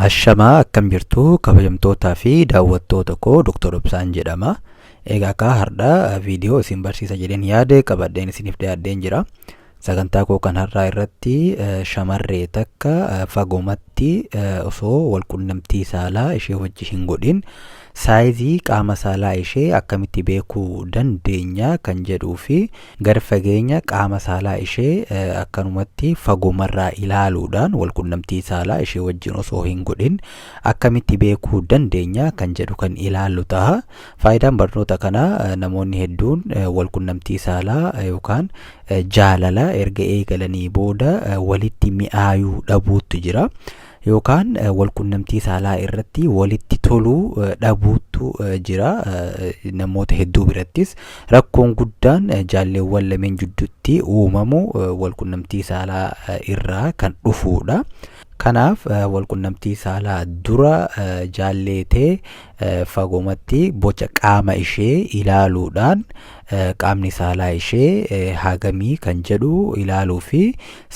Ashamaa, akkam jirtu kabajamtootaa fi daawwattoota koo? Dr. Obsaan jedhama. Egaa akka har'a viidiyoo isin barsiisa jedheen yaade qabadheen isiniif dhiyaadheen jira. Sagantaa koo kan har'aa irratti shamarree takka fagomatti osoo walqunnamtii saalaa ishee wajji hin godhin saayizii qaama saalaa ishee akkamitti beekuu dandeenya kan jedhuu fi gad fageenya qaama saalaa ishee akkanumatti fagomarraa ilaaluudhaan walqunnamtii saalaa ishee wajjin osoo hin godhin akkamitti beekuu dandeenya kan jedhu kan ilaallu ta'a. Faayidaan barnoota kanaa, namoonni hedduun walqunnamtii saalaa yookaan jaalala erga eegalanii booda walitti mi'aayuu dhabuutu jira. Yookaan walqunnamtii saalaa irratti walitti toluu dhabuutu jira. Namoota hedduu birattis rakkoon guddaan jaalleewwan lameen jidduutti uumamu walqunnamtii saalaa irraa kan dhufuudha. Kanaaf walqunnamtii saalaa dura jaalleetee fagomatti boca qaama ishee ilaaluudhaan qaamni saalaa ishee hagamii kan jedhu ilaaluu fi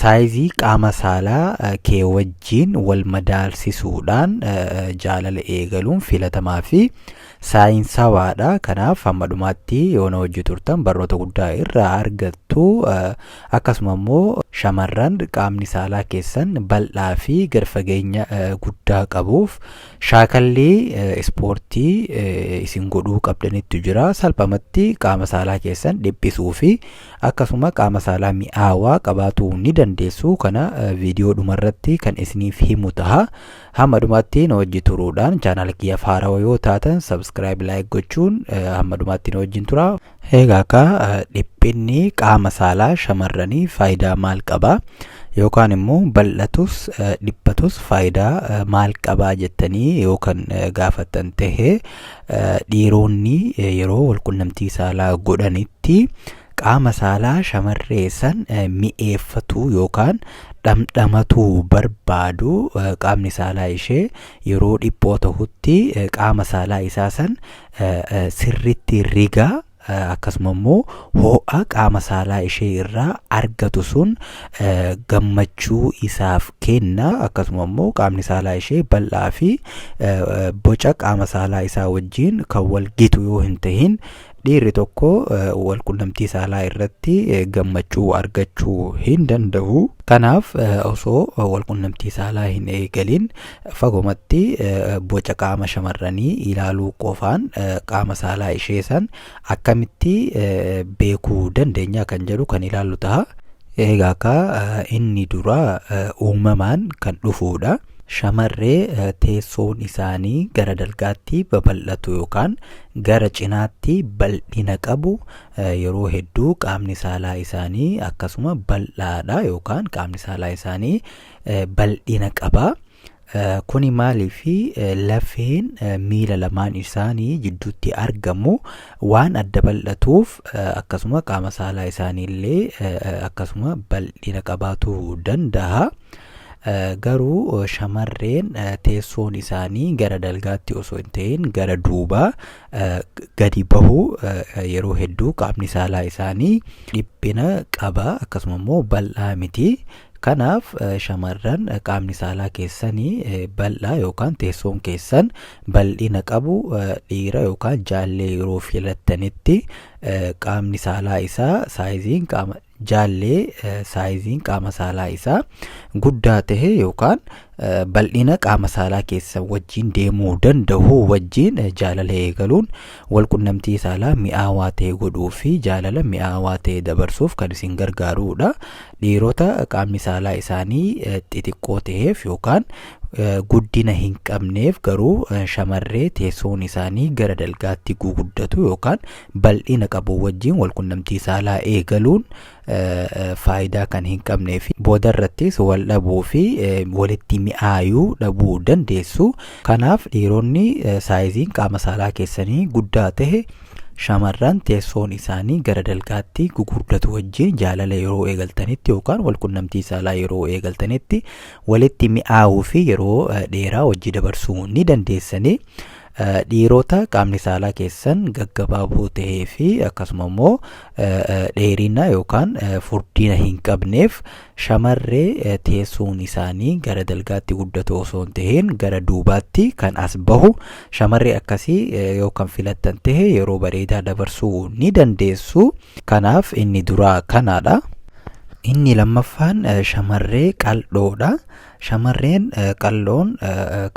saayizii qaama saalaa kee wajjin wal madaalsisuudhaan jaalala eegaluun filatamaa fi saayinsawaadha. Kanaaf hamma dhumaatti yoo na wajji turtan barnoota guddaa irraa argattu. Akkasuma immoo shamarran qaamni saalaa keessan bal'aa fi gad fageenya guddaa qabuuf shaakallii ispoortii isin godhuu qabdanitti jira. Salphamatti qaama saalaa keessan dhiphisuu fi akkasuma qaama saalaa mi'aawaa qabaatuu ni dandeessu. Kana viidiyoo dhumarratti kan isiniif himu ta'a. Hamma dhumaatti na wajji turuudhaan, chaanaala kiyyaaf haarawaa yoo taatan subscribe, like gochuun hamma dhumaatti na wajjin tura. Egaa akka dhiphinni qaama saalaa shamarranii faayidaa maal qaba? Yookaan immoo bal'atus dhiphatus faayidaa maal qabaa jettanii yoo kan gaafattan tahe, dhiironni yeroo walqunnamtii saalaa godhanitti qaama saalaa shamarree san mi'eeffatu yookaan dhamdhamatu barbaadu. Qaamni saalaa ishee yeroo dhiphoo tahutti qaama saalaa isaa san sirritti rigaa, akkasuma immoo ho'a qaama saalaa ishee irraa argatu sun gammachuu isaaf kenna. Akkasuma immoo qaamni saalaa ishee bal'aa fi boca qaama saalaa isaa wajjin kan wal gitu yoo hin tahin, dhiirri tokko walqunnamtii saalaa irratti gammachuu argachuu hin danda'u. Kanaaf osoo walqunnamtii saalaa hin eegalin fagomatti boca qaama shamarranii ilaaluu qofaan qaama saalaa ishee san akkamitti beekuu dandeenya kan jedhu kan ilaallu ta'a. Egaa akka inni dura uumamaan kan dhufuudha. Shamarree teessoon isaanii gara dalgaatti babal'atu yookaan gara cinaatti bal'ina qabu, yeroo hedduu qaamni saalaa isaanii akkasuma bal'aadha yookaan qaamni saalaa isaanii bal'ina qaba. Kuni maaliifi lafeen miila lamaan isaanii jidduutti argamu waan adda bal'atuuf, akkasuma qaama saalaa isaanii illee akkasuma bal'ina qabaatuu danda'a. Garuu shamarreen teessoon isaanii gara dalgaatti osoo hin ta'in gara duubaa gadi bahu, yeroo hedduu qaamni saalaa isaanii dhiphina qaba, akkasuma immoo bal'aa miti. Kanaaf shamarran qaamni saalaa keessanii bal'aa yookaan teessoon keessan bal'ina qabu, dhiira yookaan jaallee yeroo filattanitti qaamni saalaa isaa saayiziin qaama jaallee saayiziin qaama saalaa isaa guddaa tahe yookaan bal'ina qaama saalaa keessan wajjin deemuu danda'u wajjin jaalala eegaluun walqunnamtii saalaa mi'aawaa ta'e godhuu fi jaalala mi'aawaa ta'e dabarsuuf kan isin gargaarudha. Dhiirota qaamni saalaa isaanii xixiqqoo ta'eef yookaan guddina hin qabneef garuu shamarree teessoon isaanii gara dalgaatti guguddatu yookaan bal'ina qabu wajjin walqunnamtii saalaa eegaluun faayidaa kan hin qabnee fi boodarrattis wal dhabuu fi walitti mi'aayuu dhabuu dandeessu. Kanaaf dhiironni saayiziin qaama saalaa keessanii guddaa tahe, shamarran teessoon isaanii gara dalgaatti gugurdatu wajjin jaalala yeroo eegaltanitti yookaan walqunnamtii saalaa yeroo eegaltanitti walitti mi'aawuu fi yeroo dheeraa wajji dabarsuu ni dandeessanii. Dhiirota qaamni saalaa keessan gaggabaaboo tahee fi akkasuma immoo dheerina yookaan furdina hin qabneef shamarree teessoon isaanii gara dalgaatti guddatu osoo hin tahin gara duubaatti kan as bahu shamarree akkasii yoo kan filattan tahe yeroo bareedaa dabarsuu ni dandeessu. Kanaaf inni duraa kanaadha. Inni lammaffaan shamarree qal'oodha. Shamarreen qal'oon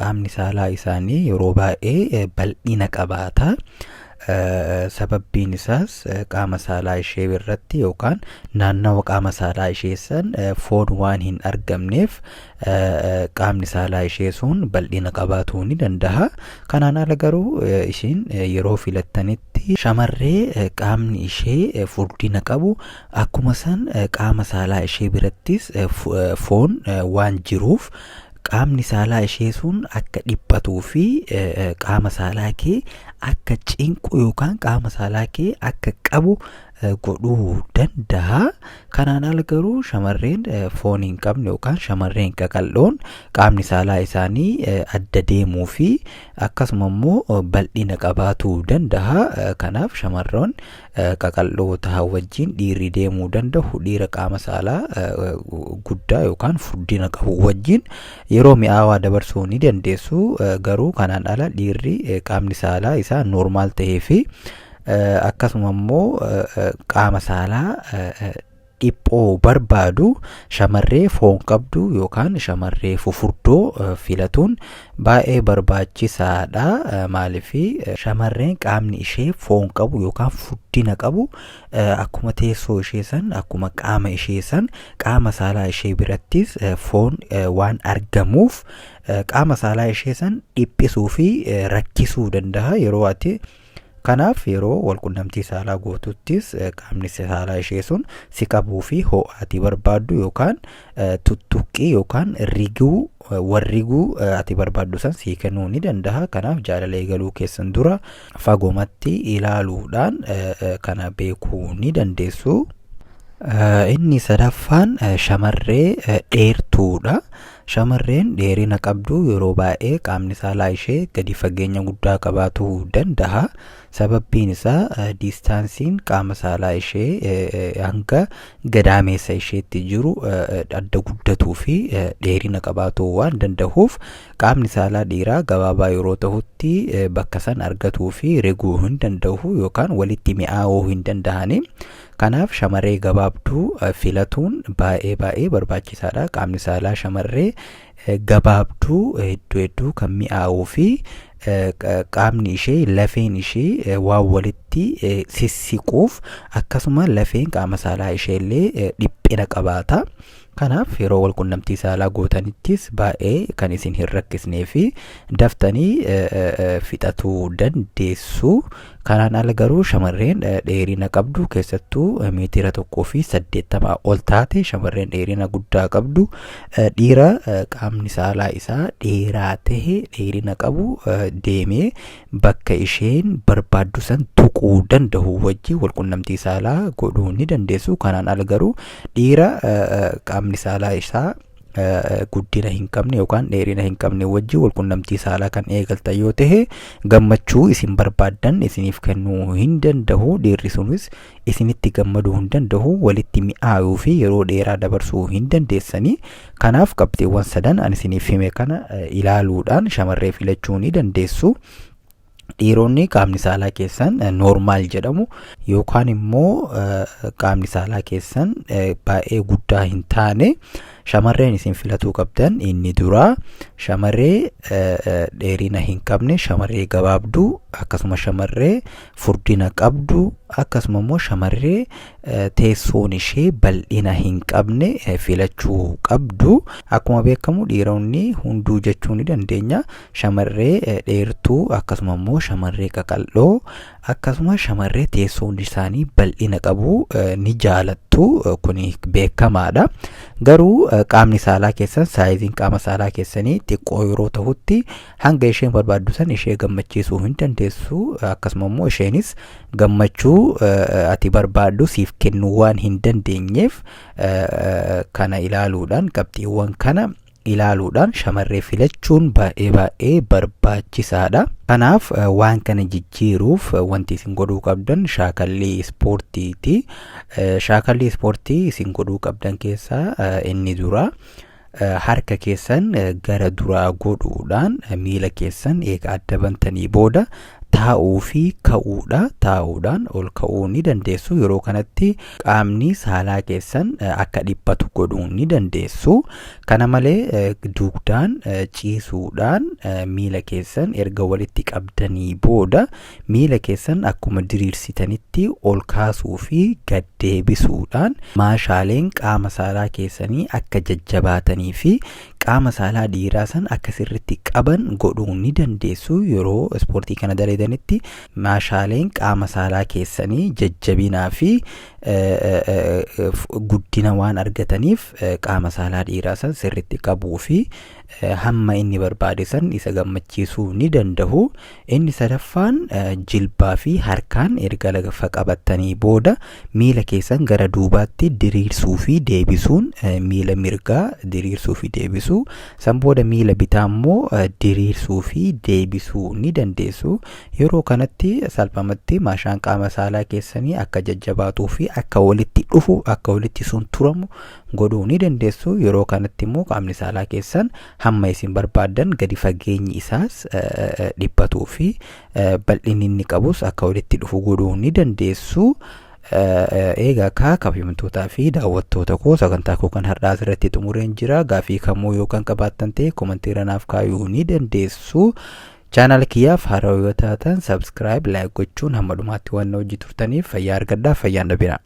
qaamni saalaa isaanii yeroo baay'ee bal'ina qabaata. Sababbiin isaas qaama saalaa ishee irratti yookaan naannawa qaama saalaa ishee san foon waan hin argamneef qaamni saalaa ishee sun bal'ina qabaatuu ni danda'a. Kanaan ala garuu ishiin yeroo filattanitti shamarree qaamni ishee furdina qabu Akkuma san qaama saalaa ishee birattis foon waan jiruuf qaamni saalaa ishee sun akka dhiphatuu fi qaama saalaa kee akka cinqu yookaan qaama saalaa kee akka qabu godhuu danda'a. Kanaan ala garuu shamarreen foon hin qabne yookaan shamarreen qaqal'oon qaamni saalaa isaanii adda deemuu fi akkasuma immoo bal'ina qabaatuu danda'a. Kanaaf shamarroon qaqal'oo tahan wajjin dhiirri deemuu danda'u dhiira qaama saalaa guddaa yookaan furdina qabu wajjin yeroo mi'aawaa dabarsuu ni dandeessu. Garuu kanaan ala dhiirri qaamni saalaa isaa noormaal tahee fi akkasuma immoo qaama saalaa dhiphoo barbaadu shamarree foon qabdu yookaan shamarree fufurdoo filatuun baay'ee barbaachisaadha. Maaliif shamarreen qaamni ishee foon qabu yookaan furdina qabu akkuma teessoo ishee san akkuma qaama ishee san qaama saalaa ishee birattis foon waan argamuuf qaama saalaa ishee san dhiphisuu fi rakkisuu danda'a yeroo ati. Kanaaf yeroo walqunnamtii saalaa gootuttis qaamni saalaa ishee sun si qabuu fi ho'a ati barbaaddu yookaan tuttuqqii yookaan riguu warriguu ati barbaaddu san sii kennuu ni danda'a. Kanaaf jaalala eegaluu keessan dura fagomatti ilaaluudhaan kana beekuu ni dandeessu. Inni sadaffaan shamarree dheertuudha. Shamarreen dheerina qabdu yeroo baay'ee qaamni saalaa ishee gadi fageenya guddaa qabaatuu danda'a. Sababbiin isaa diistaansiin qaama saalaa ishee hanga gadaameessa isheetti jiru adda guddatuu fi dheerina qabaatuu waan dandahuuf qaamni saalaa dhiiraa gabaabaa yeroo tahutti bakka san argatuu fi riguu hin dandahu yookaan walitti mi'aawuu hin dandahani. Kanaaf shamarree gabaabduu filatuun baay'ee baay'ee barbaachisaadha. Qaamni saalaa shamarree gabaabduu hedduu hedduu kan mi'aawuu fi qaamni ishee lafeen ishee waan walitti sissiquuf akkasuma lafeen qaama saalaa ishee illee dhiphina qabaata. Kanaaf yeroo walqunnamtii saalaa gootanittis baay'ee kan isin hin rakkisnee fi daftanii fixatuu dandeessu. Kanaan ala garuu shamarreen dheerina qabdu keessattuu meetira 1.80 ol taate shamarreen dheerina guddaa qabdu dhiira qaamni saalaa isaa dheeraa tahe dheerina qabu deemee bakka isheen barbaaddu san tuquu danda'u wajjin walqunnamtii saalaa godhuu ni dandeessu. Kanaan ala garuu dhiira qaamni saalaa isaa guddina hin qabne yookaan dheerina hin qabne wajjin walqunnamtii saalaa kan eegaltan yoo ta'e gammachuu isin barbaaddan isiniif kennuu hin danda'u. Dhiirri sunis isinitti gammaduu hin danda'u. Walitti mi'aayuu fi yeroo dheeraa dabarsuu hin dandeessanii. Kanaaf qabxiiwwan sadan ani isiniif hime kana ilaaluudhaan shamarree filachuu ni dandeessu. Dhiironni qaamni saalaa keessan noormaal jedhamu yookaan immoo qaamni saalaa keessan baay'ee guddaa hin taane shamarreen isin filatuu qabdan inni duraa shamarree dheerina hin qabne, shamarree gabaabduu, akkasuma shamarree furdina qabdu, akkasuma immoo shamarree teessoon ishee bal'ina hin qabne filachuu qabdu. Akkuma beekamu dhiironni hunduu jechuu ni dandeenya. Shamarree dheertuu akkasuma immoo shamarree qaqal'oo akkasuma shamarree teessoon isaanii bal'ina qabu ni jaalattu kuni beekamaadha. Garuu qaamni saalaa keessan saayiziin qaama saalaa keessanii xiqqoo yeroo tahutti hanga isheen barbaaddu san ishee gammachiisuu hin dandeessu akkasuma immoo isheenis gammachuu ati barbaaddu siif kennuu waan hin dandeenyeef kana ilaaluudhaan qabxiiwwan kana ilaaluudhaan shamarree filachuun baay'ee baay'ee barbaachisaadha. Kanaaf waan kana jijjiiruuf wanti isin godhuu qabdan shaakallii ispoortiiti. Shaakallii ispoortii isin godhuu qabdan keessaa inni dura harka keessan gara duraa godhuudhaan miila keessan eega adda bantanii booda taa'uu fi ka'uudha. Taa'uudhaan ol ka'uu ni dandeessu. Yeroo kanatti qaamni saalaa keessan akka dhiphatu godhuu ni dandeessu. Kana malee dugdaan ciisuudhaan miila keessan erga walitti qabdanii booda miila keessan akkuma diriirsitanitti ol kaasuu fi gad deebisuudhaan maashaaleen qaama saalaa keessanii akka jajjabaatanii fi qaama saalaa dhiiraa san akka sirritti qaban godhuu ni dandeessu. Yeroo ispoortii kana dalaydanitti maashaaleen qaama saalaa keessanii jajjabinaa fi guddina waan argataniif qaama saalaa dhiiraa san sirritti qabuu fi hamma inni barbaade san isa gammachiisuu ni danda'u. Inni sadaffaan jilbaa fi harkaan erga lafa qabattanii booda miila keessan gara duubaatti diriirsuu fi deebisuun, miila mirgaa diriirsuu fi deebisuu, san booda miila bitaa immoo diriirsuu fi deebisuu ni dandeessu. Yeroo kanatti salphumatti maashaan qaama saalaa keessanii akka jajjabaatuu fi akka walitti dhufu, akka walitti sunturamu godhuu ni dandeessu. Yeroo kanatti immoo qaamni saalaa keessan hamma isin barbaaddan gadi fageenyi isaas dhiphatuu fi bal'inni inni qabus akka walitti dhufu godhuu ni dandeessu. Eegaa kaa kabajamtootaa fi daawwattoota koo, sagantaa koo kan har'aa asirratti xumureen jira. Gaafii kamuu yoo kan qabaattan ta'e komantiira naaf kaayuu ni dandeessu. Chaanaala kiyyaaf haarawaa yoo taatan subscribe, like gochuun hamma dhumaatti waan na hojii turtaniif fayyaa argadhaa, fayyaan dhabinaa.